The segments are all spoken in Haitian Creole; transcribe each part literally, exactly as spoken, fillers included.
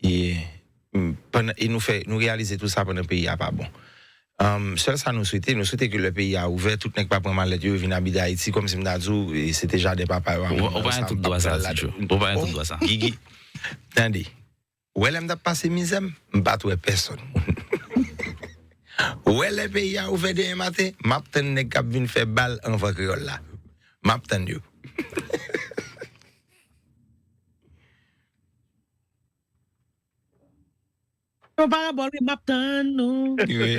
E, mm, pandan, e nou fè, nou reyalize tou sa pandan peyi a pa bon. Um, sèl sa nou swete, nou swete ke lè peyi a ouvè, tout nèg pa pran malèt yo, yo vin abite Ayiti, kòmsi m ta di w, e, se te jaden papa yo a. Ou pa gen tout dwa sa, Ti Djo. Ou pa gen tout dwa sa. Gigi, tande. Ou wè lè m t ap pase mizè m, m pa t wè pèsonn moun. Ou wè lè peyi a ouvè demen maten, m ap tann nèg k ap vin fè bal anvan kreyòl la. M ap tann yo. Yon parabòl, wi, m ap tann nou. Wi.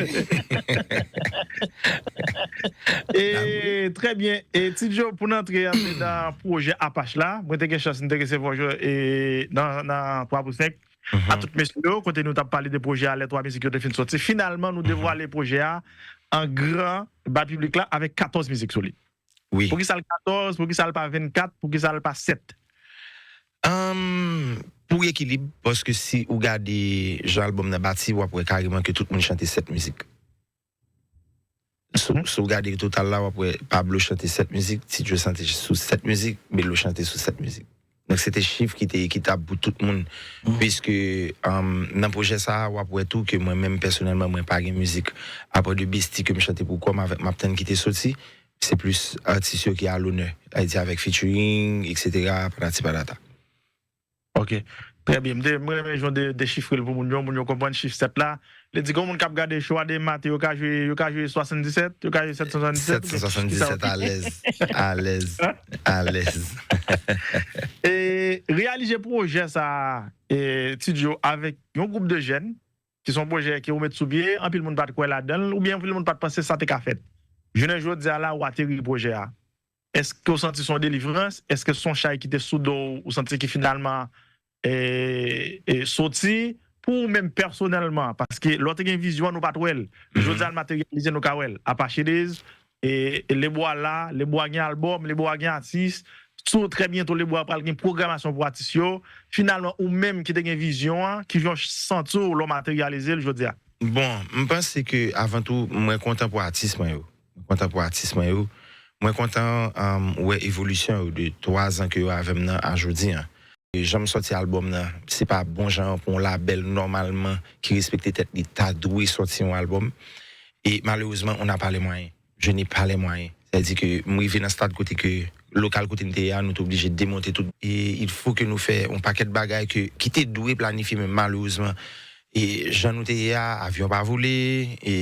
E, trè byen. E, Ti Djo, pou n antre andedan pwojè Apach la, mwen te gen chans, m te resevwa w, e, nan, nan twa pou senk, a tout mesye yo, kote nou t ap pale de pwojè a, lè twa mizik yo te fin soti. Finalman, nou devwale pwojè a an gran ba piblik la avèk katòz mizik sou li. Wi. Poukisa l katòz, poukisa l pa vennkat, poukisa l pa sèt? Ahn, pou ekilib, paske si ou gade jan albòm nan bati, w ap wè kareman ke tout moun chante sèt mizik. Si, si w gade total la, w ap wè Pablo chante sèt mizik, Ti Djo chante sou sèt mizik, Belo chante sou sèt mizik. Donk, se te chif ki te ekitab pou tout moun. Piske, um, nan pwojè sa a, w ap wè tou ke mwen menm, pèsonèlman, mwen pa gen mizik. Apre de Bestie ke m chante pou kò m avèk M ap tann ki te soti, se plis atis yo ki a lonè. Sa vle di avèk featuring, etsetera, patati patata. Ok. Trè byen. M te, mwen renmen jan w de, dechifre l pou moun yo, moun yo konprann chif sèt la. Li di, gen moun k ap gade show a demen maten, yo ka jwe, yo ka jwe swasanndisèt, yo ka jwe sèt san swasanndisèt, sèt san swasanndisèt, alèz, alèz, alèz. E reyalize pwojè sa a, e, Ti Djo, avèk yon gwoup de jèn, ki se yon pwojè ke ou met sou pye, anpil moun pa t kwè ladan l, oubyen anpil moun pa t panse sa te ka fèt. Jounen jodi a la, ou ateri pwojè a. Èske w santi se yon delivrans? Èske se yon chay ki te sou do w, ou santi ki finalman, e, e, soti? Pou ou menm pèsonèlman, paske lè w te gen vizyon an, nou pa t wè l. Jodi a, l materyalize, nou ka wè l. Apache Days, e, e Lebwa la, Lebwa gen albòm, Lebwa gen atis. Sou trè byento, Lebwa pral gen pwogramasyon pou atis yo. Finalman, ou menm ki te gen vizyon an, ki jan w santi w lè w materyalize l jodi a? Bon, m panse ke avan tou, mwen kontan pou atis mwen yo. Mwen kontan pou atis mwen yo. Mwen kontan, um, wè evolisyon yo de twa zan ke yo avè m nan a jodi an. Jan m sòti albòm nan, se pa bon jan pou yon labèl nòmalman ki respekte tèt li ta dwe sòti yon albòm. E malerezman, on n'a pas les moyens. Je n'ai pas les moyens. Sa vle di ke m rive nan stad kote ke lokal kote m te ye a, nou te oblije demonte tout. E il faut que nou fè yon pakèt bagay ke, ki te dwe planifye, men malerezman, e jan nou te ye a, avyon pa vole, e,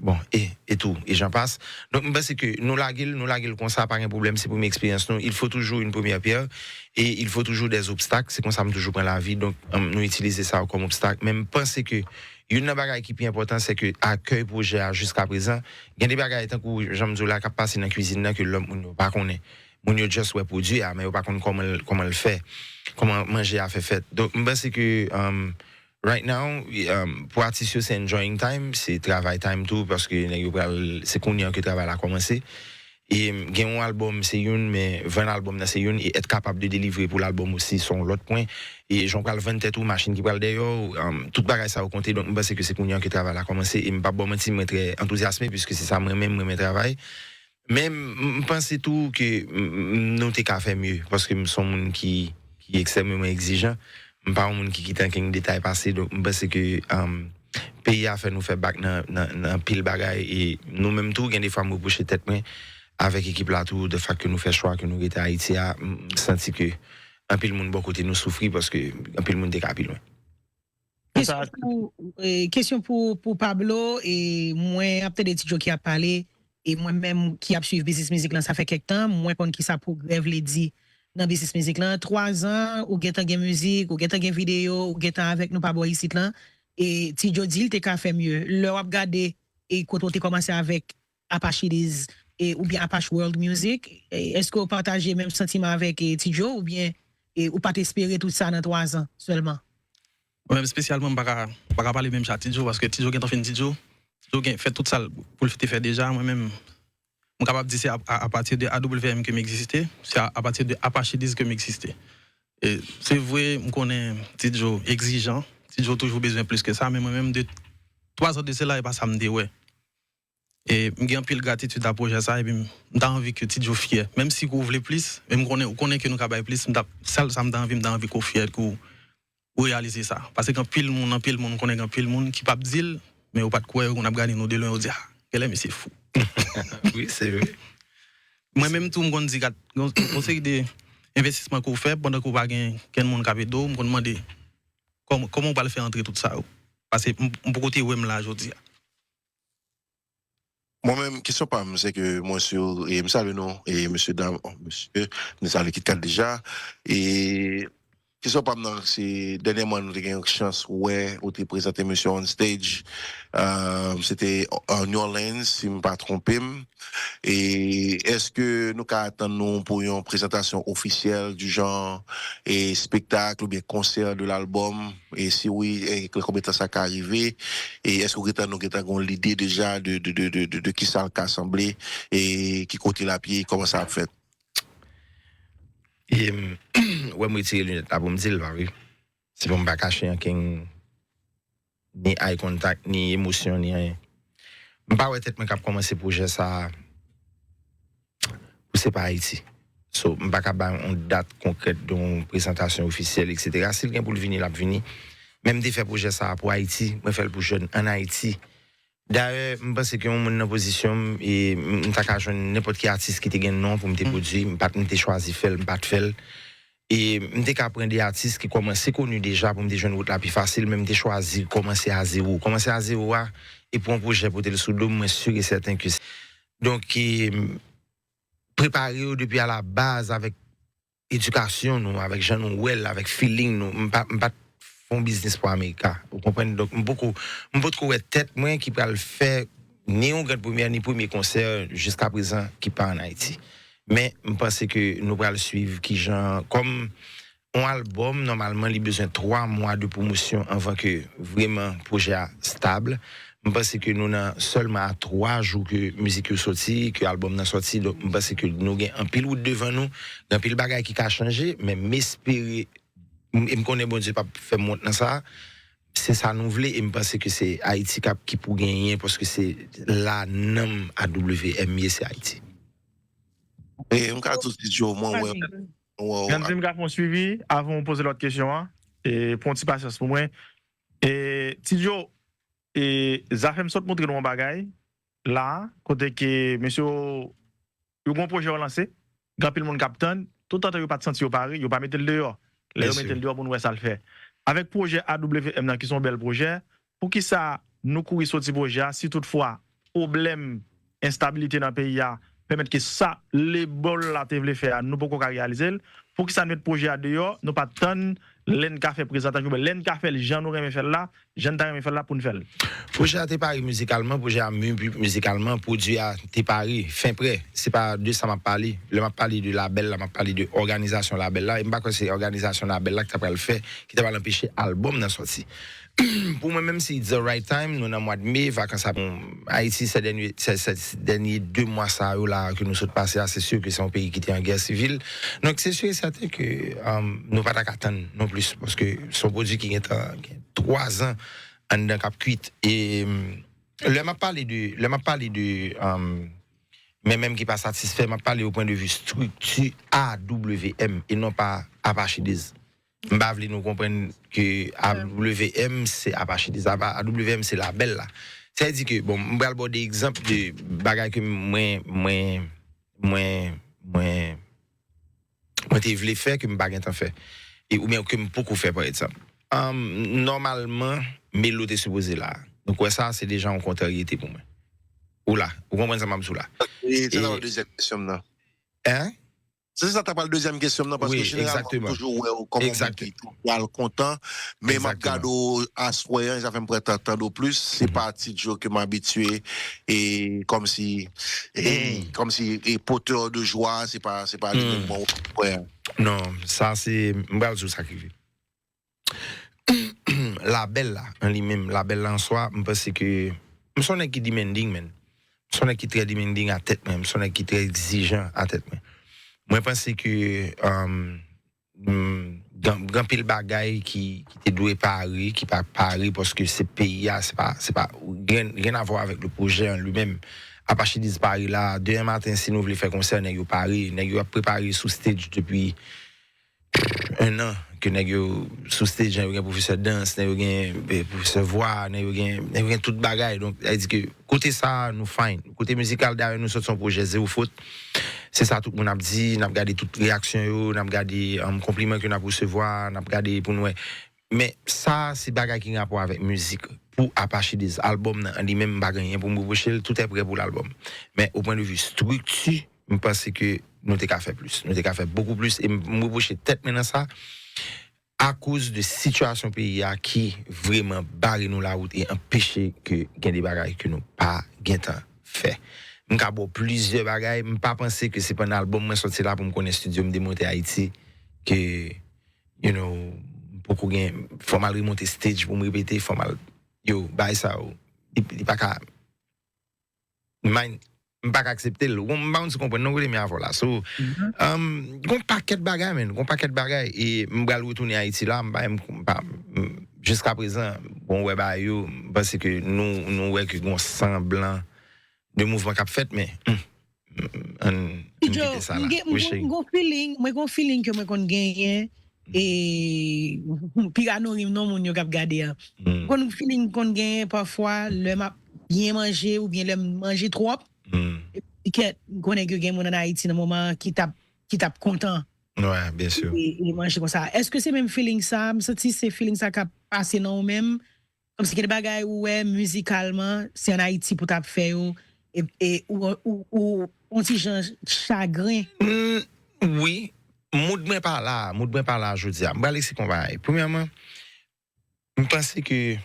bon, e, e tou, e j'en passe. Donk, m panse ke nou lage l, nou lage l konsa, pa gen pwoblèm, se premye eksperyans nou. Il faut toujours une première pierre, et il faut toujours des obstacles, se konsa m toujou pran lavi, donk, um, nou itilize sa kòm obstak. Men m panse ke youn nan bagay ki pi enpòtan, se ke akèy pwojè a jiskaprezan, gen de bagay tankou, jan m di w la, k ap pase nan kwizin nan ke lòt moun yo pa konnen. Moun yo just wè pwodui a, men yo pa konn kòman l, kòman l fè, kòman manje a fè fèt. Donk, m panse ke, um, right now, um, pou atis yo, se enjoying time, se travay time tou, paske nèg yo pral, se kounye an ke travay la kòmanse. E, um, gen yon albòm, se youn, men vann albòm nan, se youn, e être capable de délivrer pou lalbòm osi, se yon lòt pwen. E jan w pral vann tèt ou, machin ki pral dèyè w, um, tout bagay sa yo konte. Donk, m panse ke se kounye an ke travay la kòmanse. E m p ap ba w manti, mwen trè antouzyasme, piske se sa mwen menm, mwen renmen travay. Men m, m panse tou ke, m, m, nou te ka fè mye, paske m se yon moun ki, ki ekstrèmeman egzijan. M pa yon moun ki kite ankenn detay pase, donk m panse ke, um, peyi a fè nou fè bak nan, nan, nan anpil bagay, e nou menm tou, gen de fwa m repwoche tèt mwen avèk ekip la tou, de fak ke nou fè chwa ke nou rete Ayiti a, m, m santi ke anpil moun bò kote nou soufri paske anpil moun te ka pi lwen. Kesyon pou, e, kesyon pou, pou Pablo, e mwen ap tande Ti Djo ki ap pale, e mwen menm ki ap swiv biznis mizik lan sa fè kèk tan, mwen konn kisa pwogrè vle di nan biznis mizik lan. Twa zan, ou gentan gen mizik, ou gentan gen videyo, ou gentan avèk nou pa bò isit lan. E Ti Djo di l te ka fè mye. Lè w ap gade, e kote w te kòmanse avèk Apache Days, e, oubyen Apache World Music, e, èske w pataje menm santiman avèk, e, Ti Djo, oubyen, e, ou pa t espere tout sa nan twa zan sèlman? Mwen menm espesyalman, m pa ka, m pa ka pale menm jan ak Ti Djo, paske Ti Djo gentan fin Ti Djo. Ti Djo gen, fè tout sa l, pou l te fè deja. Mwen menm, m kapab di se a, a, apati de A W M ke m egziste. Se a, apati de Apache Days ke m egziste. E se vre, m konnen Ti Djo egzijan. Ti Djo toujou bezwen plis ke sa, men mwen menm, de twa zan de sela, e pa sa m te wè. E m gen anpil gratitid a pwojè sa, epi m, m ta anvi ke Ti Djo fyè. Menm si ke w vle plis, men m konnen, ou konnen ke nou ka bay plis, m ta, sèl sa m ta anvi, m ta anvi ke w fyè, ke w, ou reyalize sa. Paske gen anpil moun, anpil moun, m konnen gen anpil moun ki p ap di l, men yo pa t kwè yo konn ap gade nou de lwen, yo di, ah, genlè misye fou. Wi, se vre. Mwen menm tou, m konn di, gad, yon yon seri de envestisman ke w fè pandan ke w pa gen kenn moun k ap ede w, m konn mande kòman, kòman w pral fè antre tout sa yo. Paske m, m poko te wè m la jodi a. Mwen menm, kesyon pa m, se ke mwen si, e m salye nou, e mesye dam, oh, mesye, m te salye Kit Kat deja, e kesyon pa m nan, se dènyèman nou te gen yon chans wè ou te prezante misye on stage, se te New Orleans, si m pa twonpe m, e èske nou ka atann nou pou yon prezantasyon ofisyèl du genre, e spektak oubyen konsè de lalbòm? E si wi, e konbyen tan sa ka rive? E èske w gentan, nou gentan gen yon lide deja de, de, de, de, de, de ki sa l ka sanble, e ki kote l ap ye, kòman sa ap fèt? E, wè m retire linèt la pou m di l, pa vre? Se pou m pa kache ankenn, ni eye contact, ni emosyon, ni anyen. M pa wè tèt mwen k ap kòmanse pwojè sa a pou se pa Ayiti. So, m pa ka bay yon dat konkrèt de yon prezantasyon ofisyèl, etsetera. Si l gen pou l vini, l ap vini. Men m te fè pwojè sa a pou Ayiti, mwen fè l pou jèn ann Ayiti. Dayè, m panse ke yon moun nan pozisyon m, e m, m ta ka jwenn nenpòt ki atis ki te gen non pou m te pwodui, m pa t, m te chwazi fè l, m pa t fè l. E m te ka pran de atis ki kòmanse koni deja pou m te jwenn wout la pi fasil, men m te chwazi kòmanse a zewo. Kòmanse a zewo a, e pou yon pwojè pote l sou do m, mwen si e sèten ke se. Donk, e, prepare yo depi a la baz avèk edikasyon nou, avèk jan nou wè l, avèk feeling nou. M pa, m pa t fè yon biznis pou Amerika, ou konprann? Donk, m poko, m potko wè tèt mwen ki pral fè ni yon grand premyè, ni premye konsè jiska prezan ki pa ann Ayiti. Men, m panse ke nou pral swiv kijan, kòm yon albòm, nòmalman, li bezwen twa mwa de pwomosyon anvan ke vrèman pwojè a stab. M panse ke nou nan sèlman a twa jou ke mizik yo sòti, ke albòm nan sòti. Donk, m panse ke nou gen anpil wout devan nou, gen anpil bagay ki ka chanje, men m espere, m, e m konnen Bondye p ap fè m wont nan sa. Se sa nou vle, e m panse ke se Ayiti k ap, ki pou genyen, paske se la nanm A W M ye, se Ayiti. E m ka di w, Ti Djo, mwen wè, mwen wè w Grann di m ka fè yon swivi avan w poze lòt kesyon an. E, pran yon ti pasyans pou mwen. E, Ti Djo, e, Zafèm sot montre nou yon bagay la, kote ke mesye yo, yo gen yon pwojè yo lanse, gen anpil moun k ap tann, toutotan yo pa t santi yo pare, yo pa mete l deyò. Lè yo mete l deyò, pou n wè sa l fè. Avèk pwojè A W M nan, ki se yon bèl pwojè, poukisa nou kouri soti pwojè a, si toutfwa pwoblèm enstabilite nan peyi a pèmèt ke sa lebòl la te vle fè a, nou poko ka reyalize l? Poukisa n met pwojè a deyò, nou pa t tann lè n ka fè prezantasyon, lè n ka fè l jan nou renmen fè l la, jan n ta renmen fè l la pou n fè l? Pwojè a te pare mizikalman, pwojè a mi-, mizikalman, pwodui a te pare, fen prè. Se pa de sa m ap pale. Lè m ap pale de labèl la, m ap pale de òganizasyon labèl la. E m pa kwè se òganizasyon labèl la ki ta pral fè, ki ta pral anpeche albòm nan sòti. Pou mwen menm, se it's the right time. Nou nan mwa de me, vakans ap, Ayiti, se dènye, se, se, se dènye de mwa sa yo la ke nou sot pase a, se si ke se yon peyi ki te an gè sivil. Donk, se si e sèten ke, um, nou pa ta ka tann non plis, paske se yon pwodui ki gen tan, gen twa zan anndan k ap kwit. E, um, lè m ap pale de, lè m ap pale de, um, men menm ki pa satisfè, m ap pale o pwen de vi estrikti A W M e non pa Apachidiz. M pa vle nou konprann ke A W M se Apachidiz, A W M se labèl la. Sa vle di ke, bon, m pral ba w de egzanp de bagay ke mwen, mwen, mwen, mwen, mwen te vle fè, ke m pa gentan fè. E, oubyen ke m poko fè, pa egzanp. Anm, nòmalman, Melo te sipoze la. Donk, wè sa, se deja yon kontraryete pou mwen. Ou la, ou konprann sa m ap di w la. E se nan dezyèm kesyon m nan. Hein? Se sa ta pral dezyèm kesyon m nan, paske jeneralman, m toujou wè w kòm yon moun ki toujou al kontan, men m ap gade w aswè an, sa fè m pran tan tande w plis, se pa Ti Djo ke m abitye, e kòmsi, e kòmsi, e porteur de joie, se pa, se pa li menm mwen wè. Non, sa se, m pral di w sa k rive. Labèl la, an li menm, labèl la an swa, m panse ke, m se yon nèg ki demanding, man. M se yon nèg ki trè demanding a tèt mwen, m se yon nèg ki trè egzijan a tèt mwen. Mwen panse ke, um, gen, gen anpil bagay ki, ki te dwe pare, ki pa pare, paske se peyi a, se pa, se pa, rien, rien à voir avec le projet en lui-même. Apachidiz pare la, demen maten, si nou vle fè konsè, nèg yo pare, nèg yo ap prepare sou stage depi en an ke nèg yo sou stage, nèg yo gen pwofesè dans, nèg yo gen eh, pwofesè vwa, nèg yo gen, nèg yo gen tout bagay. Donk, sa vle di ke kote sa a, nou fine. Kote mizikal, dayè, nou sot sou yon pwojè Zewo Fot. Se sa tout moun ap di, n ap gade tout reyaksyon yo, n ap gade um, konpliman ke n ap resevwa, n ap gade pou n wè. Men sa, se bagay ki gen rapò avèk mizik. Pou Apache Days, albòm nan an li menm, m pa gen anyen pou m repwoche l, tout est prêt pou lalbòm. Men, o pwen de vi estrikti, m panse ke nou te ka fè plis. Nou te ka fè bokou plis, e m m repwoche tèt mwen nan sa, akoz de sitiyasyon peyi a ki vrèman bare nou lawout e anpeche ke gen de bagay ke nou pa gentan fè. M ka ba w plizyè bagay, m pa panse ke se pandan albòm mwen sòti la pou m konn estidyo m te monte Ayiti, ke, you know, m poko gen, fò m al remonte stage pou m repete, fò m al, yo, bagay sa yo, li, li pa ka, mind, m pa ka aksepte l. Ou konn, m pa konn si w konprann non kote m ye avè w la. So, um, gon pakèt bagay, men, gon pakèt bagay. E m pral retounen Ayiti la, m pa, m, m pa, m, jiska prezan, bon, wè bagay yo, m panse ke nou, nou wè ke gon sanblan de mouvman k ap fèt, men, hmm, ann, ann Joe, kite sa m la. gen m Wi, gon- cheri. m gon feeling, mwen gon feeling ke mwen konn genyen e piga nori m non moun yo k ap gade a. M Hmm. konn feeling m konn genyen pafwa lè m ap byen manje oubyen lè m manje twòp. Hmm. Kèt, m konnen ke gen moun ann Ayiti nan moman an ki t ap ki t ap kontan Wè, byen si. E, e manje konsa. Èske se menm feeling sa? M santi se feeling sa k ap pase nan ou menm. Kòmsi gen de bagay ou wè mizikalman, se ann Ayiti pou t ap fè yo, e, e ou, ou, ou on ti jan chagren. Mm, wi, mood mwen pa la, mood mwen pa la jodi a. M pral eksplike yon bagay. Premyèman, m panse ke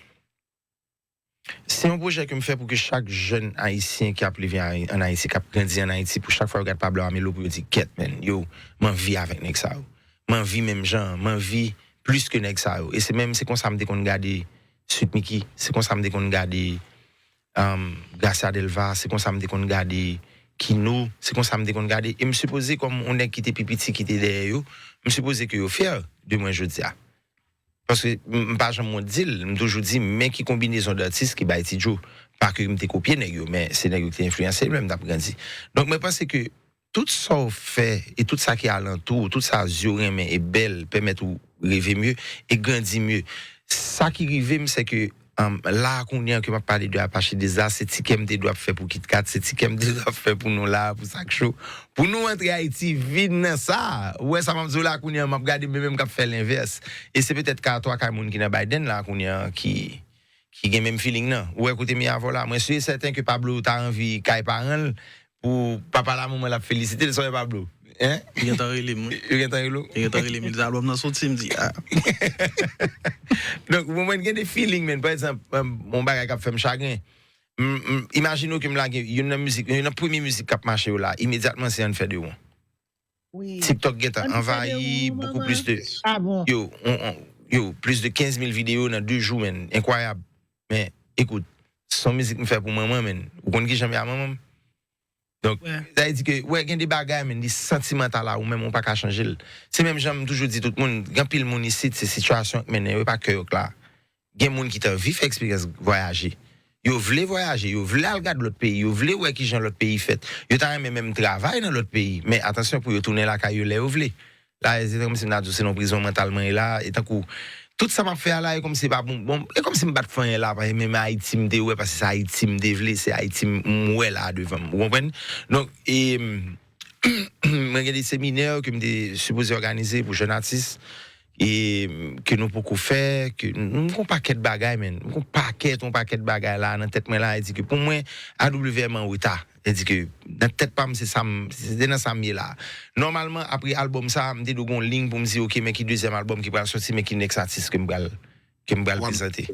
se yon pwojè ke m fè pou ke chak jèn ayisyen ki ap leve a- ann Ayiti, k ap grandi ann Ayiti, pou chak fwa yo gad Pablo Amelo, pou yo di, "Kèt, men, yo, m anvi avèk nèg sa yo. M anvi menm jan, m anvi plis ke nèg sa yo." E se menm, se konsa m te konn gade Sweet Micky, se konsa m te konn gade um, Gracia Delva, se konsa m te konn gade Kino, se konsa m te konn gade. E m sipoze, kòm yon nèg ki te pi piti, ki te dèyè yo, m sipoze ke yo fyè de mwen jodi a. Paske m m pa janm wont di l, m toujou di, men ki konbinezon datis ki bay Ti Djo. Pa ke m te kopye nèg yo, men se nèg yo ki te enfliyanse m lè m t ap grandi. Donk, mwen panse ke tout sa w fè e tout sa ki alantou w, tout sa zye w renmen e bèl, pèmèt ou reve mye e grandi mye. Sa ki rive m, se ke um, la kounye an ke m ap pale de Apache Days la, se ti kè m te dwe ap fè pou Kit Kat, se ti kè m te dwe ap fè pou nou la, pou Sak Cho. Pou nou antre Ayiti, vin nan sa. Ou wè sa m ap di w la kounye an, m ap gade mwen menm k ap fè lenvès. E se petèt ka twa kay moun ki nan Biden la kounye an ki, ki gen menm feeling nan. Ou wè kote m ye avè w la. Mwen si e sèten ke Pablo ta anvi kay paran l, pou papa la manman l ap felisite l, sa w wè Pablo. Hein? Li gentan rele m, wi. Yo gentan rele w? Li gentan rele m. Li di albòm nan soti, m di, ah. Donk, ou konprann, gen de feeling, men. Pa egzanp, um, yon bagay k ap fè m chagren. M- m- Imajine w ke m lage youn nan mizik, youn nan premye mizik k ap mache yo la, imedyatman se Ann fè de won. Wi. TikTok gentan Ann fè de anvayi won, beaucoup manman. Plus de, Ah bon? Yo, on, on, yo, plis de kenz mil videyo nan de jou, men. Enkwayab. Men, ekout, se yon mizik m fè pou manman, men. Ou konn ki jan m ye a manman m? Donk, Wè. Sa vle di ke, wè, gen de bagay, men, li santimantal a ou menm, ou pa ka chanje l. Se menm jan m toujou di tout moun, gen anpil moun isit, se sitiyasyon k mennen yo, e pa kè yo k la. Gen moun ki t anvi fè eksperyans vwayaje. Yo vle vwayaje, yo vle al gad lòt peyi, yo vle wè ki jan lòt peyi fèt. Yo ta renmen menm travay nan lòt peyi, men atansyon pou yo tounen lakay yo lè yo vle. La, e se kòmsi m ta di w se nan prizon mantal mwen ye la, e tankou tout sa m ap fè a la, e kòmsi pa bon, bon, e kòmsi m pa t fè anyen la, paske menm Ayiti m te wè, paske se Ayiti m te vle, se Ayiti m m wè la devan m, ou konprann? Donk, e, mwen gen de seminè ke m te sipoze òganize pou jèn atis, e ke nou poko fè, ke m gon pakèt bagay, men. M gon pakèt, yon pakèt bagay la, nan tèt mwen la, e di ke pou mwen, A W M an reta. E di ke nan tèt pa m, se sa m, se nan sa m ye la. Nòmalman, apre albòm sa, m te dwe gon liy pou m di, "Ok, men ki dezyèm albòm ki pral soti, men ki next atis ke m pral, ke m pral Wap- prezante."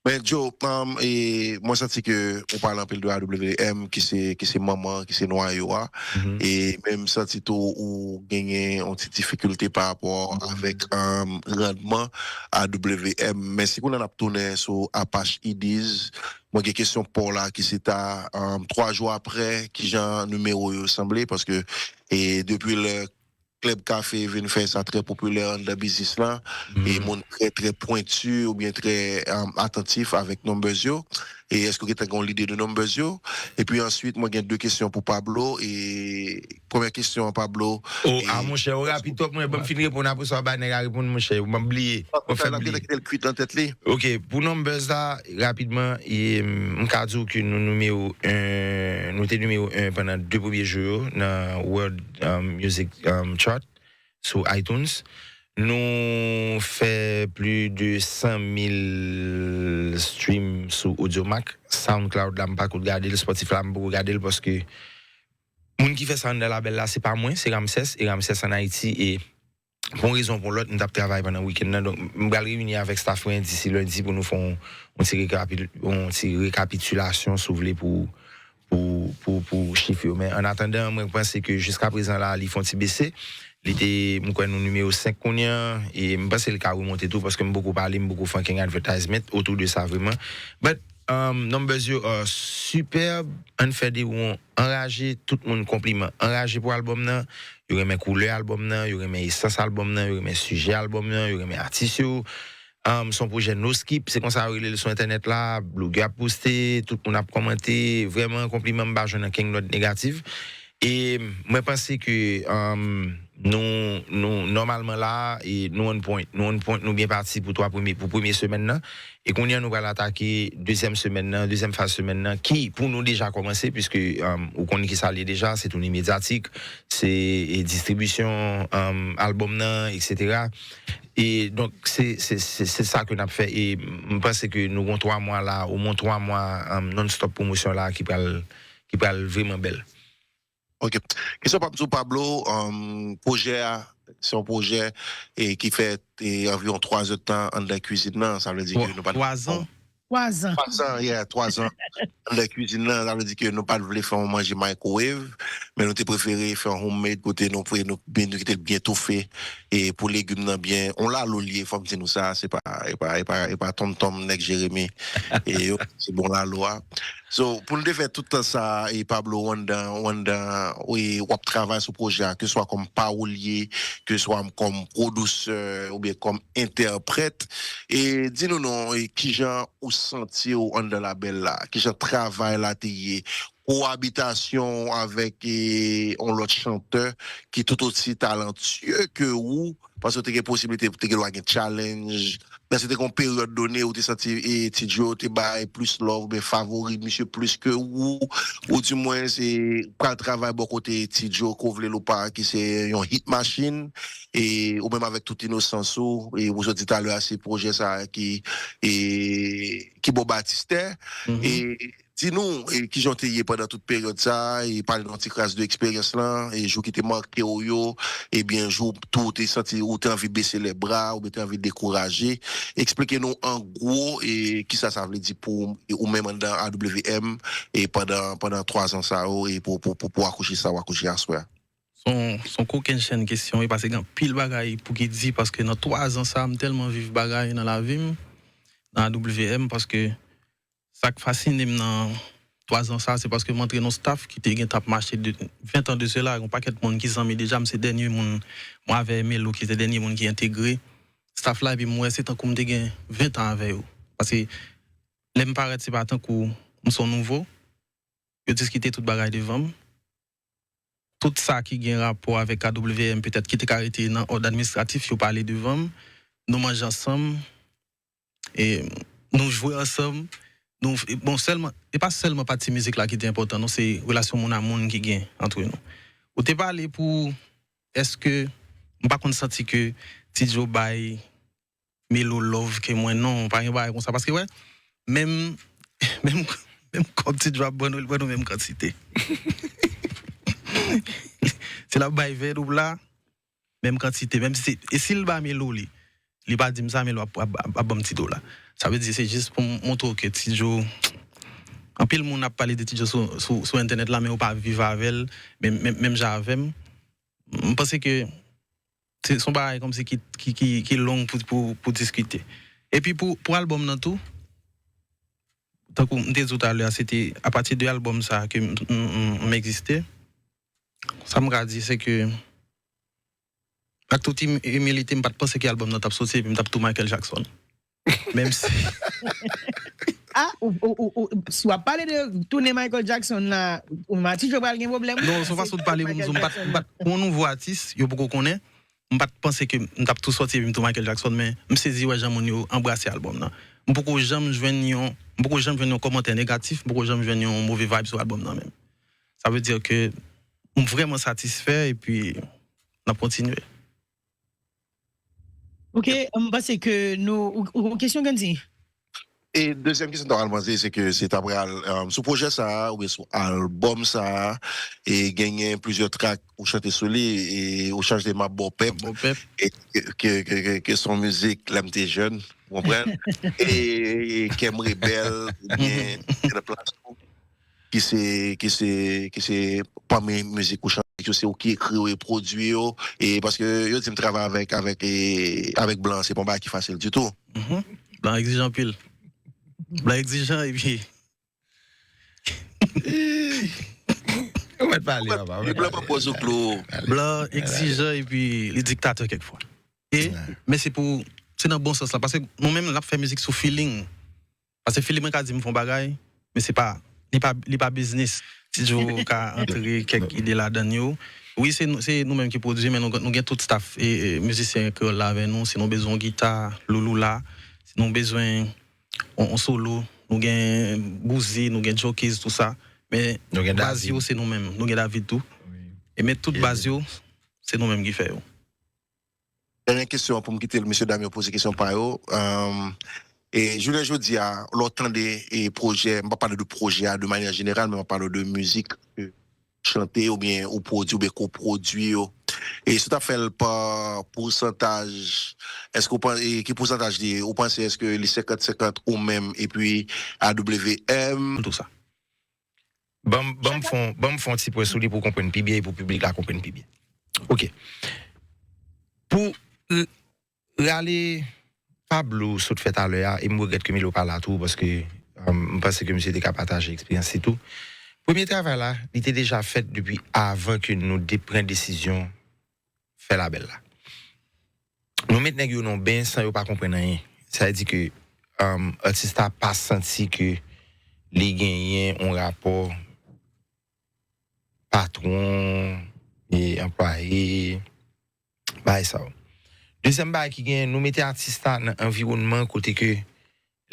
Men Joe, um, e, mwen santi ke ou pale anpil de A W M, ki se, ki se manman, ki se nwayo a. Mhm. E menm santi tou ou genyen yon ti difikilte pa rapò avèk um, randman A W M. Men si kounye a n ap tounen sou Apache Idiz, mwen gen kesyon pa w la ki se ta um, twa jou apre, ki jan nimewo yo sanble, paske e depi lè Club Café vin fè sa trè popilè anndan biznis lan, e moun trè trè pwenti oubyen trè um, atantif avèk numbers yo. E èske w gentan gen yon lide de numbers yo? Epi answit, mwen gen de kesyon pou Pablo. E premyè kesyon an, Pablo. Oh, ah, monchè, ou rapid twòp, mwen, ban m fin reponn, apre sa, w bay nèg la reponn, monchè, ou ban m bliye. Ou fè m bliye. Kite l kwit nan tèt li. Ok, pou numbers la, rapidman, e, m ka di w ke nou nimewo en, nou te nimewo en pandan de premye jou yo nan World um, Music um, Chart sou iTunes. Nou fè plis de san mil stream sou Audiomack. SoundCloud la, m pa ko gade l, Spotify la, m poko gade l paske moun ki fè sa anndan labèl la, se pa mwen, se Ramses, e Ramses ann Ayiti, e pou yon rezon ou pou yon lòt, m t ap travay pandan wikenn nan. Donk, m pral reyini avèk staff mwen disi lendi pou nou fè yon, yon ti rekapi-, yon ti rekapitilasyon, si w vle, pou, pou, pou, pou chif yo. Men, an atandan, mwen panse ke jiska prezan la, li fè yon ti bese. Li te, m kwè nou nimewo senk kounye a, e m panse li ka remonte tou, paske m poko pale, m poko fè ankenn advertisement otou de sa vrèman. But, um, numbers yo are superb, ann fè de won anraje, tout moun konpliman anraje pou albòm nan, yo renmen koulè albòm nan, yo renmen esans albòm nan, yo renmen sijè albòm nan, yo renmen atis yo. Um, se yon pwojè no skip, se konsa yo rele l sou entènèt la, blogè ap poste, tout moun ap kòmante, vrèman konpliman, m pa jwenn ankenn nòt negatif. E mwen panse ke um, nou, nou nòmalman la, e nou on point. Nou on point, nou byen pati pou twa premye, pou premye semèn nan. E kounye a, nou pral atake dezyèm semèn nan, dezyèm faz semèn nan, ki pou nou deja kòmanse, piske um, ou konn ki sa l ye deja, se toune medyatik, se e, distribisyon um, albòm nan, et cetera. E donk, se, se, se, se sa ke n ap fè. E m panse ke nou gon twa mwa la, omwen twa mwa um, non-stop pwomosyon la ki pral, ki pral vrèman bèl. Ok. Kesyon pa m sou Pablo, um, pwojè a, se yon pwojè e, ki fè e, anviwon twa zè tan anndan kwizin nan. Sa vle di ke nou pa. Twa zan. Twa zan. Twa zan, yeah, twa zan. Anndan kwizin nan, sa vle di ke nou pa t vle fè yon manje microwave, men nou te prefere fè yon homemade kote nou pre-, nou, nou kite l byen toufe e pou legim nan byen, on lalo l ye, fò m di nou sa, se pa, e pa, e pa, e pa tontonm nèg Jeremi. E yo, se bon lalo a. So, pou n te fè tout tan sa, e Pablo, w anndan, w anndan, e w ap travay sou pwojè a, ke swa kòm pawolye, ke swa kòm pwodisè, oubyen kòm entèprèt. E di nou non, e kijan ou santi w anndan labèl la, kijan travay la te ye, kowabitasyon w avèk e, yon lòt chantè ki tout osi talantye ke ou, paske w te gen posiblite, te gen dwa gen challenge, men se te gen yon peryòd done ou te santi e, Ti Djo te bay plis love, oubyen favori misye plis ke ou, ou di mwen se pral travay bò kote Ti Djo, ke w vle l ou pa, ki se yon hit machine, e ou menm avèk tout inosans ou, e ou sot di talè a, se pwojè sa a ki, e, ki ba w batistè, e di nou, e, kijan w te ye pandan tout peryòd sa a, e pale nou yon ti kras de eksperyans lan, e jou ki te make w yo, ebyen, jou tou ou te santi ou te anvi bese lè bra, ou te anvi dekouraje. Eksplike nou an gwo, e kisa sa vle di pou ou, e ou menm anndan A W M, e pandan, pandan twa zan sa yo, e pou, pou, pou, pou akouche sa ou akouche aswè a. Se yon, se yon kokenn chenn kesyon, e paske gen anpil bagay pou ki di, paske nan twa zan sa, m tèlman viv bagay nan lavi m, nan A W M, paske sa k fasine m nan twa zan sa, se paske m antre nan yon staff ki te gentan ap mache de, ven tan de sela, yon pakèt moun ki zanmi deja, m se dènye moun, mwen avè Melo ki te dènye moun ki entegre staff la, epi m wè se tankou m te gen ven tan avè yo. Paske lè m parèt, se pa tankou m se yon nouvo, yo diskite tout bagay devan m. Tout sa ki gen rapò avèk A W M, petèt ki te ka rete nan òd administratif, yo pale devan m. Nou manje ansanm, e nou jwe ansanm. Nou, bon, sèlman, e pa sèlman pati mizik la ki te enpòtan, non, se relasyon moun a moun ki gen antre nou. Ou te pale pou, èske, m pa konn santi ke Ti Djo bay Melo love ke mwen, non, pa gen bagay konsa. Paske, wè, menm, menm, menm kòb Ti Djo ap ban nou, li ban nou menm kantite. Si l ap bay vè doub la, menm kantite. Menm si, e si l ba Melo li, li pa di m sa, Melo ap, ap, ap, ap ban m ti do la. Sa vle di, se jis pou m montre w ke Ti Djo, anpil moun ap pale de Ti Djo sou, sou, sou entènèt la, men yo pa viv avè l, menm, menm, menm jan avè m. M panse ke se, se yon bagay kòmsi ki, ki, ki, ki long pou, pou, pou diskite. Epi pou, pou albòm nan tou, tankou m te di w talè a, se te apati de albòm sa a ke m, m, m, m egziste. Sa m ka di, se ke, ak tout im-, imilite, m pa t panse ke albòm nan t ap soti epi m t ap tou Michael Jackson. Menm si, a, ou, ou, ou, ou, si w ap pale de tounen Michael Jackson la, ou Matijo pral gen pwoblèm. Non, se yon fason de pale pou m di w, m pa t, m pa t, yon nouvo atis, yo poko konnen. M pa t panse ke m t ap tou sòti epi m tou Michael Jackson, men m sezi wè jan moun yo anbrase albòm nan. M poko janm jwenn yon, m poko janm jwenn yon kòmantè negatif, m poko janm jwenn yon move vibe sou albòm nan menm. Sa vle di ke m vrèman satisfè epi n ap kontinye. Ok, m panse ke nou, ou, ou, kesyon Gandhi? E dezyèm kesyon ta pral poze, se ke se ta pral, um, sou pwojè sa a, oubyen sou albòm sa a, e genyen plizyè track ou chante sou li, e ou chante M ap ba w pèp, Bon pèp. e ke, ke, ke, ke, ke se yon mizik lè m te jèn, ou konprann? E kè m rebèl, oubyen nan plas ou, ki se, ki se, ki se pami mizik ou chante, yo se ou ki ekri yo e pwodui yo, e paske yo di m travay avèk, avèk, e, avèk blan, se pa yon bagay ki fasil ditou. Mhm. Blan egzijan anpil. Blan egzijan epi Ou mèt pale, papa. Ou mèt Blan pa pale. Pòz ou klou. Blan egzijan epi li diktatè kèk fwa. E, men se pou, se nan bon sans la. Paske nou menm, n ap fè mizik sou feeling. Paske feeling mwen ka di m fè yon bagay, men se pa, li pa, li pa biznis. Ti Djo ka antre kèk ide ladan yo. Wi, se nou, se nou menm ki pwodui, men nou, nou gen tout staff e, e mizisyen kreyòl la avè nou. Si nou bezwen yon gita, Loulou la. Si nou bezwen yon, yon solo, nou gen Bouzi, nou gen Jokies, tout sa. Men Nou gen baz David. Yo, se nou menm. Nou gen David tou. E men tout baz yo, se nou menm ki fè yo. Dènye kesyon pou m kite mesye dam yo poze kesyon pa yo. Um, e jounen jodi a, lè w tande e pwojè, m pa pale de pwojè a de manyè jeneral, men m pale de mizik ke chante oubyen ou pwodui oubyen ke w pwodui yo. E si w ta fè l pa pousantaj, èske w panse, ki pousantaj li ye? Ou panse èske li senkant senkant ou menm epi A W M? Tout sa. Ban m, ban m fon, ban m fon ti pwen sou li pou w konprann pi byen e pou piblik la konprann pi byen. Ok. Pou r- rale Pablo sot fè talè a, e m regrèt ke Milo pa la tou, paske um, m panse ke misye te ka pataje eksperyans li tou. Premye travay la, li te deja fèt depi avan ke nou de pran desizyon fè labèl la. Nou met nèg yo nan yon ben san yo pa konprann anyen. Sa vle di ke um, atis la pa santi ke li genyen yon rapò patwon e anplwaye, bagay sa yo. Dezyèm bagay ki genyen, nou mete atis la nan anviwònman kote ke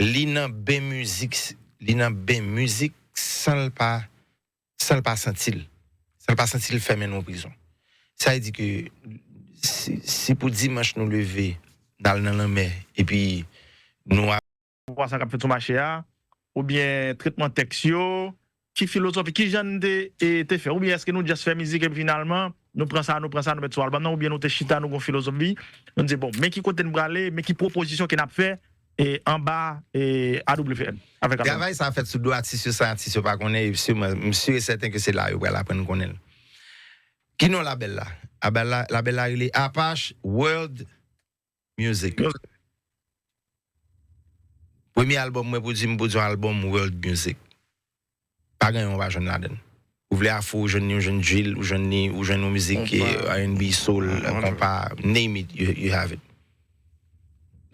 li nan ben mizik, li nan ben mizik san l pa, san l pa santi l. San l pa santi l fèmen nan yon prizon. Sa vle di ke si, si pou dimanch nou leve, n al nan lanmè, epi nou Pwa sa k ap fèt sou mache a, oubyen tretman tèks yo, ki filozofi, ki jan n te, e, te fè, oubyen èske nou just fè mizik epi finalman, nou pran sa, nou pran sa, nou met sou albòm nan, oubyen nou te chita, nou gon filozofi, nou di, bon, men ki kote n prale, men ki pwopozisyon ke n ap fè, e, anba, e, A W M, avèk albòm. Travay sa fèt sou do atis yo san atis yo pa konnen, e si mwen, m si e sèten ke se la yo pral aprann konnen l. Ki non labèl la? Labèl la, labèl la rele Apache World Music. Premye albòm mwen pwodui, m pwodui yon albòm World Music. Pa gen yon w pa jwenn ladan l. Ou vle afro, ou jwenn li, ou jwenn drill, ou jwenn li, ou jwenn yon mizik R and B, soul, konpa, name it, you, you have it.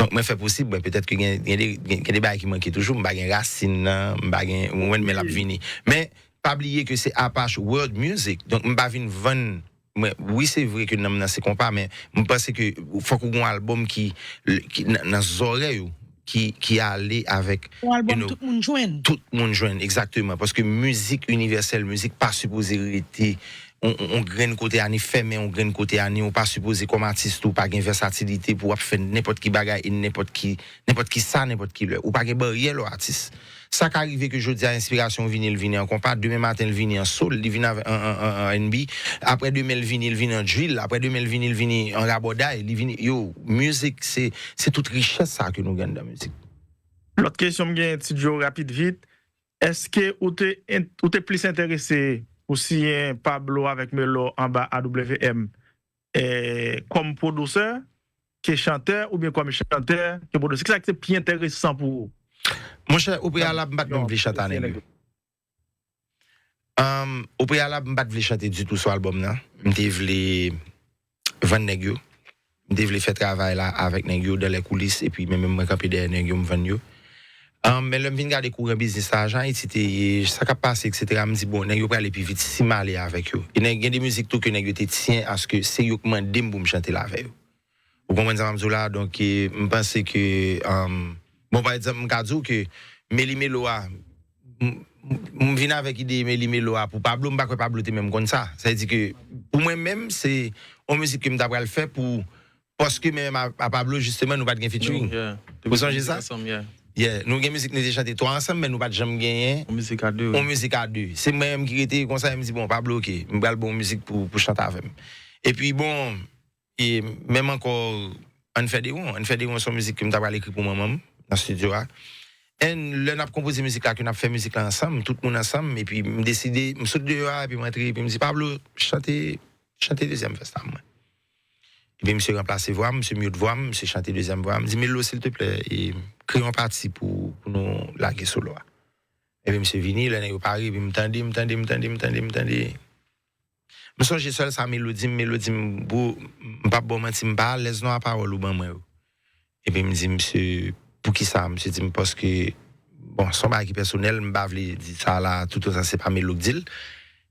Donk mwen fè posib mwen, petèt ke gen, gen de, gen, gen de bagay ki manke toujou, m pa gen rasin nan, m pa gen, ou konprann, men l ap vini. Men pa bliye ke se Apache World Music, donk m pa vin vann mwen, wi, se vre ke nanm nan se konpa, men m panse ke fòk ou gen yon albòm ki, ki nan, nan zòrèy ou, ki, ki ale avèk Yon albòm you know, tout moun jwenn. Tout moun jwenn, egzakteman. Paske mizik inivèsèl, mizik pa sipoze rete on, on, on grenn kote a ni, fèmen on grenn kote a ni, ou pa sipoze kòm atis tou pa gen vèsatilite pou w ap fè nenpòt ki bagay e nenpòt ki, nenpòt ki sa, nenpòt ki lè. Ou pa gen baryè lè w atis. Sa ka rive ke jodi a enspirasyon w vini, l vini an konpa, demen maten l vini an soul, li vin avè, an, an, an, an R and B, apre demen l vini, l vini an drill, apre demen l vini, l vini an rabòday, li vini, yo, mizik, se, se tout richès sa ke nou gen anndan mizik. Lòt kesyon m gen, Ti Djo, rapid vit, èske ou te, ou te plis enterese pou siyen Pablo avèk Melo anba A W M, eh, kòm pwodisè, ke chantè, oubyen kòm chantè, ke pwodisè? Kisa ki te pi enteresan pou ou? Monchè, o preyalab, m pa t menm vle chante a nèg yo. Um, o preyalab, m pa t vle chante ditou sou albòm nan. M te vle vann nèg yo. M te vle fè travay la avèk nèg yo dan lè koulis, epi men menm mwen kanpe dèyè nèg yo, m vann yo. Um, men lè m vin gade kouran biznis la, jan Ayiti te ye, sa k ap pase, etsetera, m di, bon, nèg yo prale pi vit si m ale avèk yo. E nèg, gen de mizik tou ke nèg yo te tyen aske se yo k mande m pou m chante l avè yo. Ou konprann sa m ap di w la? Donk, e, m panse ke, um, bon, pa egzanp, m ka di w ke Meli Melo a, m, m, m vin avèk ide Meli Melo a pou Pablo, m pa kwè Pablo te menm konn sa. Sa vle di ke, pou mwen menm, se yon mizik ke m ta pral fè pou, paske menm a, a Pablo, jisteman, nou pa t gen featuring. Ou sonje sa? Yeah, nou gen mizik nou te chante twa ansanm, men nou pa t janm genyen yon mizik a de. Se mwen menm ki rete konsa, e m di, bon, Pablo, oke, m pral ba w yon mizik pou, pou chante avè m. Epi, bon, e menm ankò, Ann fè de won. Ann fè de won se yon mizik ke m ta pral ekri pou manman m, nan estidyo a. And lè n ap konpoze mizik la, ke n ap fè mizik la ansanm, tout moun ansanm, epi m deside, m sot deyò a, epi m antre, epi m di, Pablo, chante, chante dezyèm vès la pou mwen. Epi misye ranplase vwa m, misye mute vwa m, misye chante dezyèm vwa m. M di, Melo, silteplè, e, kreye yon pati pou, pou nou lage solo a. Epi misye vini, lè nèg yo pare, epi m tande, m tande, m tande, m tande, m tande. M sonje sèl sa Melo di m, Melo di m, bro, m p ap ba w manti, m pa alèz non a pawòl ou ban mwen yo. Epi m di misye, poukisa? Misye di m, paske, bon, se yon bagay ki pèsonèl, m pa vle di sa la, toutotan se pa Melo k di l.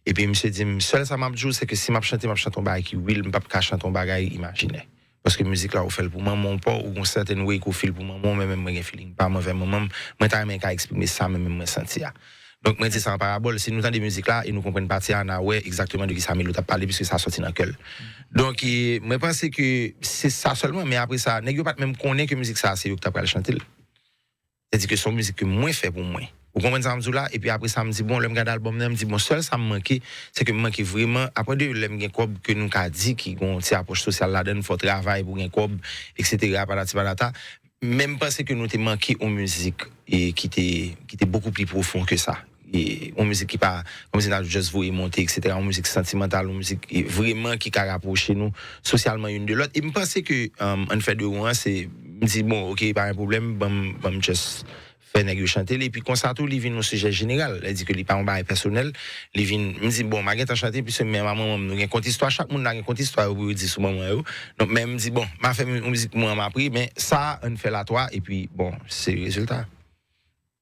Epi misye di m, sèl sa m ap di w, se ke si m ap chante, m ap chante yon bagay ki real, m p ap ka chante yon bagay imajinè. Paske mizik la, ou fè l pou manman w, pa w, ou gon sèten way ke w feel pou manman w, men menm mwen gen feeling pa m anvè manman m, mwen ta renmen ka eksprime sa men menm mwen santi a. Donk, mwen di sa an parabòl, si nou tande mizik la e nou konprann pati a, n a wè egzakteman de kisa Melo t ap pale, piske sa sòti nan kè l. Donk, e, mwen panse ke se sa sèlman, men apre sa, nèg yo pa t menm konnen ke mizik sa, se yo ki ta pral chante l. Sètadi ke se yon mizik ke mwen fè pou mwen. Ou konprann sa m di w la? Epi apre sa, m di, bon, lè m gade albòm nan, m di, bon, sèl sa m manke, se ke m manke vrèman, apre de lè m gen kòb ke nou ka di ki gon ti apwòch sosyal ladan l, fò w travay pou w gen kòb, etsetera, patati patata. Men m panse ke nou te manke yon mizik e ki te, ki te bokou pli pwofon ke sa. E yon mizik ki pa, kòmsi n ap just voye monte, etsetera. Yon mizik santimantal, yon mizik e vrèman ki ka rapwoche nou sosyalman youn de lòt. E m panse ke, um, Ann fè de won an, se, m di, bon, oke, pa gen pwoblèm, ban m, ban m just fè nèg yo chante l. Epi konsa tou, li vin yon sijè jeneral. Sa vle di ke li pa yon bagay pèsonèl. Li vin, m di, bon, m a gentan chante, piske menm a manman m, nou gen kont istwa. Chak moun la gen kont istwa yo pou yo di sou manman yo. Donk, men m di, bon, m a fè yon mizik pou manman m apre, men sa, Ann fè l a twa, epi, bon, se rezilta.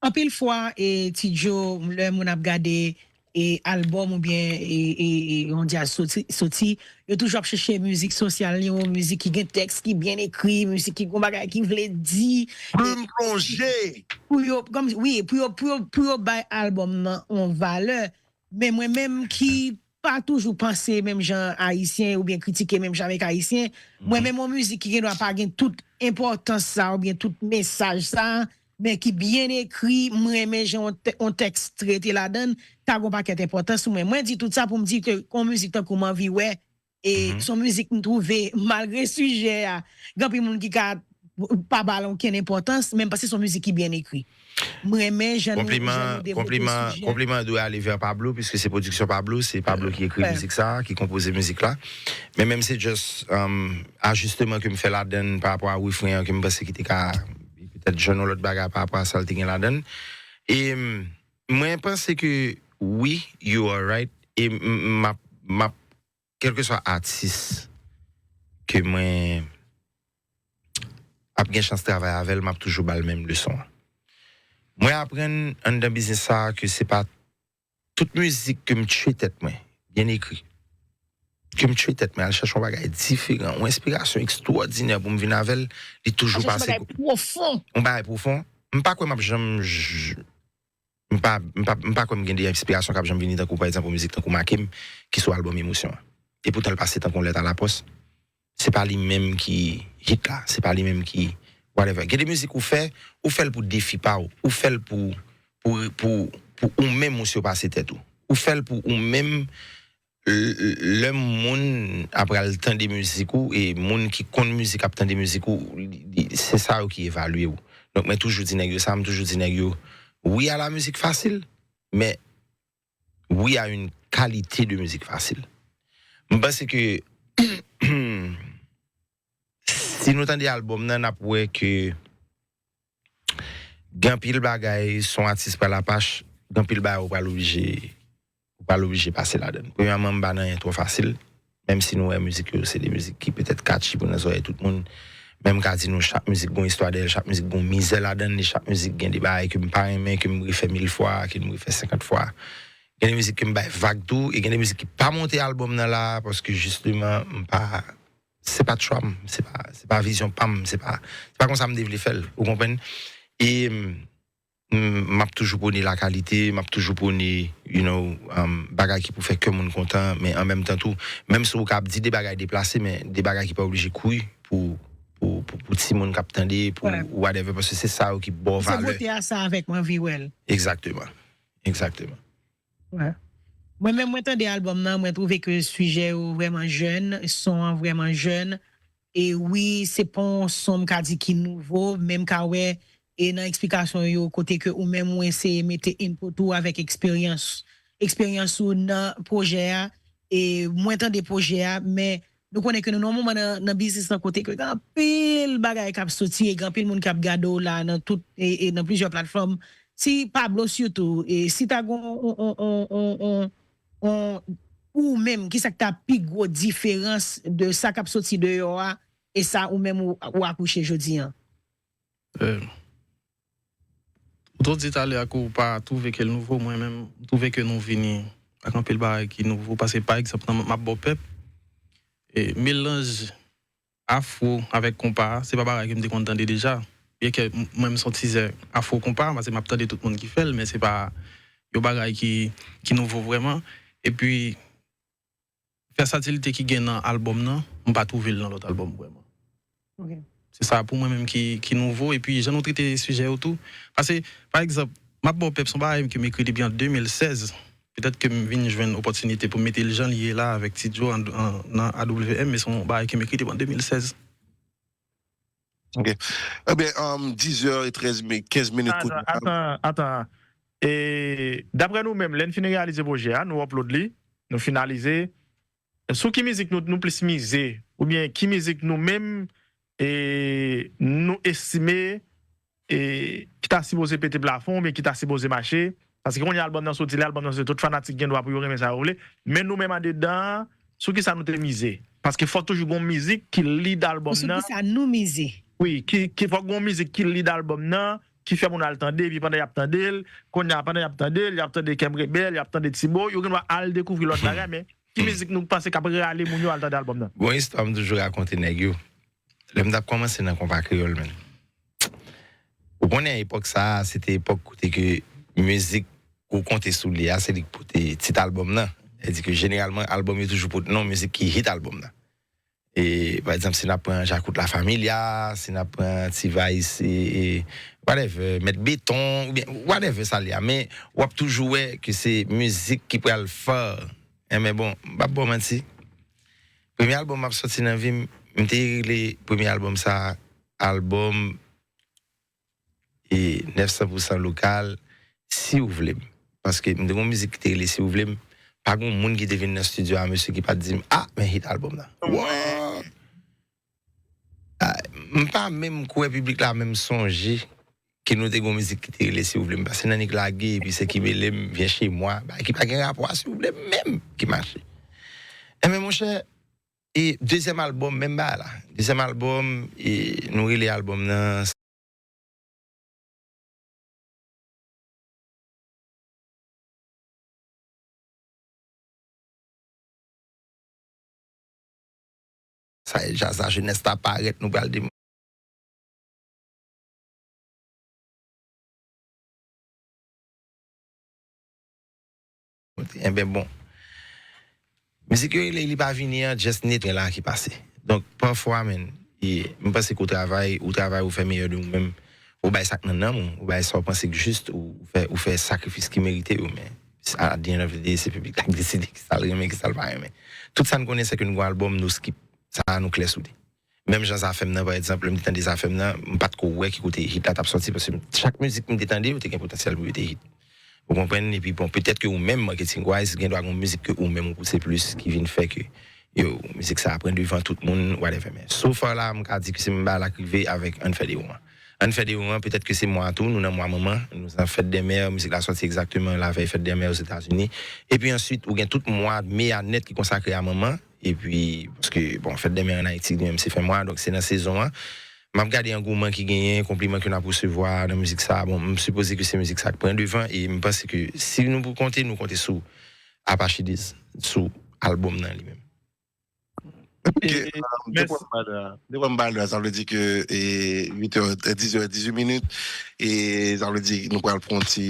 Anpil fwa, e, Ti Djo, lè moun ap gade, e, albòm oubyen, e, e, e, yon djaz soti, soti, yo toujou ap chèche mizik sosyal, yon mizik ki gen tèks ki byen ekri, mizik ki gon bagay ki vle di, pou yo, kòm, wi, pou yo, pou yo, pou yo bay albòm nan yon valè. Men mwen menm ki pa toujou panse menm jan Ayisyen oubyen kritike menm jan avèk Ayisyen, mwen menm yon mizik ki gen dwa pa gen tout enpòtans sa oubyen tout mesaj sa, men ki byen ekri, m renmen jan yon tè-, yon tèks trete ladan l, ta gon pakèt enpòtans pou mwen. Mwen di tout sa pou m di ke yon mizik tankou M anvi wè, e se yon mizik m twouve, malgre sijè a, gen anpil moun ki ka pa ba l okenn enpòtans, men m panse se yon mizik ki byen ekri. M renmen jan nou, jan nou devlope sijè. Konpliman dwe ale vè Pablo, piske se pwodiksyon Pablo, se Pablo ki ekri mizik sa, ki konpoze mizik la. Men menm se just, um, ajisteman ke m fè ladan l pa rapò a refren an ke m panse ki te ka petèt jwenn yon lòt bagay pa rapò a sa l te gen ladan l. E, um, mwen panse ke wi, you are right. E m, m, m ap, m ap, kèlkeswa atis ke mwen ap gen chans travay avè l, m ap toujou ba l menm leson an. Mwen aprann anndan biznis sa a ke se pa tout mizik ke m tchwe tèt mwen, byen ekri. Ke m tchwe tèt mwen, al chèche yon bagay diferan, yon enspirasyon ekstwòdinè pou m vin avè l, li toujou pase. Al chèche yon bagay pwofon. Yon bagay pwofon. M pa kwè m ap janm j-, m pa, m pa, m pa kwè m gen de enspirasyon k ap janm vini tankou, pa egzanp, yon mizik tankou Make m, ki sou albòm Emosyon an. E poutan l pase tankou yon lèt alapòs. Se pa li menm ki hit la, se pa li menm ki whatever. Gen de mizik ou fè, ou fè l pou defi pa w, ou fè l pou, pou, pou, pou ou menm ou sipase tèt ou. Ou fè l pou ou menm, l-, l-, lè moun ap pral tande mizik ou, e moun ki konn mizik ap tande mizik ou, li, li, se sa yo ki evalye w. Donk, mwen toujou di nèg yo sa, m toujou di nèg yo, wi a la mizik fasil, men wi a yon kalite de mizik fasil. M panse ke si nou tande albòm nan, n ap wè ke gen anpil bagay, se yon atis pral Apache, gen anpil bagay ou pral oblije, ou pral oblije pase ladan l. Premyèman, m pa nan anyen twò fasil, menm si nou wè mizik yo, se de mizik ki petèt catchy pou nan zòrèy tout moun, Men m ka di nou, chak mizik gon istwa dèyè l, chak mizik gon mizè ladan l, e chak mizik gen de bagay ke m pa renmen, ke m refè mil fwa, ke m refè senkant fwa. Gen de mizik ke m bay vag tou, e gen de mizik ki pa monte albòm nan la, paske jisteman, m pa, se pa chwa m, se pa, se pa vizyon pa m, se pa, se pa konsa m te vle fè l, ou konprann? E m, m ap toujou pwone lakalite, m ap toujou pwone, you know, um, bagay ki pou fè kè moun kontan, men an menm tan tou, menm si w ka ap di de bagay deplase, men de bagay ki pa oblije kouri pou, pou, pou, pou timoun k ap tande, pou whatever, paske se sa yo ki ba w valè. Se bote a sa avèk mwen anvi wè l. Egzakteman. Egzakteman. Wè. Mwen menm, mwen tande albòm nan, mwen twouve ke sijè yo vrèman jèn, son an vrèman jèn. E wi, se pa yon son m ka di ki nouvo, men m ka wè, e nan eksplikasyon yo, kote ke ou menm ou eseye mete input ou avèk eksperyans, eksperyans ou nan pwojè a. E mwen tande pwojè a, men nou konnen ke nou nan yon moman nan, nan biznis lan kote ke gen anpil bagay k ap soti e gen anpil moun k ap gade w la nan tout, e, e nan plizyè platfòm. Si Pablo sitou, e si ta gen yon, yon, yon, yon, yon, yon, ou menm, kisa k ta pi gwo diferans de sa k ap soti deyò a e sa ou menm ou, ou akouche jodi an? Eh, ou t di talè a ke w pa twouve ke l nouvo, mwen menm, m twouve ke nou vini ak anpil bagay ki nouvo. Paske, pa egzanp, nan M ap ba w pèp, e, melanj afro avèk konpa, se pa bagay ke m te konn tande deja. Byenke m, mwen, m se yon tizè afro konpa, paske m ap tande tout moun ki fè l, men se pa yon bagay ki, ki nouvo vrèman. Epi, vèsatilite ki gen nan albòm nan, m pa twouve l nan lòt albòm vrèman. Se sa pou mwen menm ki, ki nouvo. Epi, jan nou trete sijè yo tou. Paske, pa egzanp, M ap ba w pèp, se yon bagay ke m ekri depi an de mil sèz. Petèt ke m vin jwenn opòtinite pou m mete l jan l ye la avèk Ti Djo an, an, nan A W M, men se yon bagay ke m ekri depi an de mil sèz. Ok. Ebyen, um, dizè e trèz mi-, kenz minit kounye a. Atan, atan, atan. E, daprè nou menm, lè n fin reyalize pwojè a, nou upload li, nou finalize. Sou ki mizik nou, nou plis mize? Oubyen ki mizik nou menm, e, nou estime, e, ki ta sipoze pete plafon, oubyen ki ta sipoze mache? Paske kounye a albòm nan soti, lè albòm nan soti, tout fanatik gen dwa pou yo renmen sa yo vle. Men nou menm andedan an, sou kisa nou te mize? Paske fòk toujou gon mizik ki lead albòm nan. Sou kisa nou mize? Wi, ki, ki fòk gon mizik ki lead albòm nan, ki fè moun al tande, epi pandan y ap tande l, kounye a pandan y ap tande l, y ap tande Kè m Rebèl, y ap tande Ti Bo, yo gen dwa al dekouvri lòt bagay, men ki mizik nou panse k ap rale moun yo al tande albòm nan? Gon istwa m toujou rakonte nèg yo. Lè m t ap kòmanse nan konpa kreyòl, menn. Ou konnen epòk sa a, se te epòk kote ke mizik ou konte sou li a, se li k pote tit albòm nan. Sètadi ke jeneralman, albòm yo toujou pote non mizik ki hit albòm nan. E, pa egzanp, si n ap pran Djakout La Familia, si n ap pran T-Vice, e, e, whatever, Mèt Beton, oubyen whatever sa l ye a. Men, w ap toujou wè ke se mizik ki pral fè. Enben bon, m p ap ba w manti. Premye albòm m ap sòti nan vi m, m te rele premye albòm sa a, albòm e nèf san pou san lokal, Si w vle m. Paske m te gon mizik ki te rele Si w vle m, pa gon moun ki te vin nan estidyo a, mesye, ki pa t di m, ah, men hit albòm nan. What? Ah, m pa menm kwè piblik la menm sonje ke nou te gon mizik ki te rele Si w vle m. Paske nan nèg lage, epi se ki mele m, vyen che mwa, bagay ki pa gen rapò a Si w vle m menm ki mache. Enben, monchè, e dezyèm albòm, menm bagay la. Dezyèm albòm, e nou rele albòm nan Sa e djaz lajenès ta parèt, nou pral demonte. Enben bon. Mizik yo rele li pa vini an, just netwè la ki pase. Donk, pafwa, menn, e, m panse ke w travay, ou travay, ou fè meyè de ou menm, ou bay sa k nan nanm ou, ou bay sa w panse k jis, ou, ou fè, ou fè sakrifis ki merite yo, men at the end of the day, se piblik la k deside kisa l renmen, kisa l pa renmen. Tout sa n konnen, se ke nou gon albòm, nou skip. Sa a, nou klè sou li. Menm jan Zafèm nan, pa egzanp, lè m te tande Zafèm nan, m pa t ko wè ki kote hit la t ap sòti, paske chak mizik m te tande, yo te gen potansyèl pou yo te hit. Ou konprann? Epi bon, petèt ke ou menm, marketing wise, gen dwa gen yon mizik ke ou menm ou pouse plis, ki vin fè ke, yo, mizik sa a pran devan tout moun, whatever. Men, so far la, m ka di ke se menm bagay la k rive avèk Ann fè de ou an. Ann fè de ou an, petèt ke se mwa a tou, nou nan mwa manman, nou nan fèt dè mè, mizik la sòti egzakteman lavèy fèt dè mè Ozetazini. Epi answit, ou gen tout mwa me a nèt ki konsakre a manman. Epi, paske, bon, fèt dè mè ann Ayiti, li menm, se fen mwa, donk se nan sezon an. M ap gade angouman ki genyen, konpliman ke n ap resevwa nan mizik sa. Bon, m sipoze ke se mizik sa k pran devan, e m panse ke si nou pou konte, nou konte sou Apache Days, sou albòm nan li menm. Ok, de kwa m pale a, de kwa m pale a, sa vle di ke e, uit è, diz è, dizuit minit, e sa vle di nou pral pran yon ti,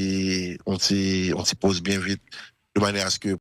yon ti, yon ti poz byen vit, de manyè aske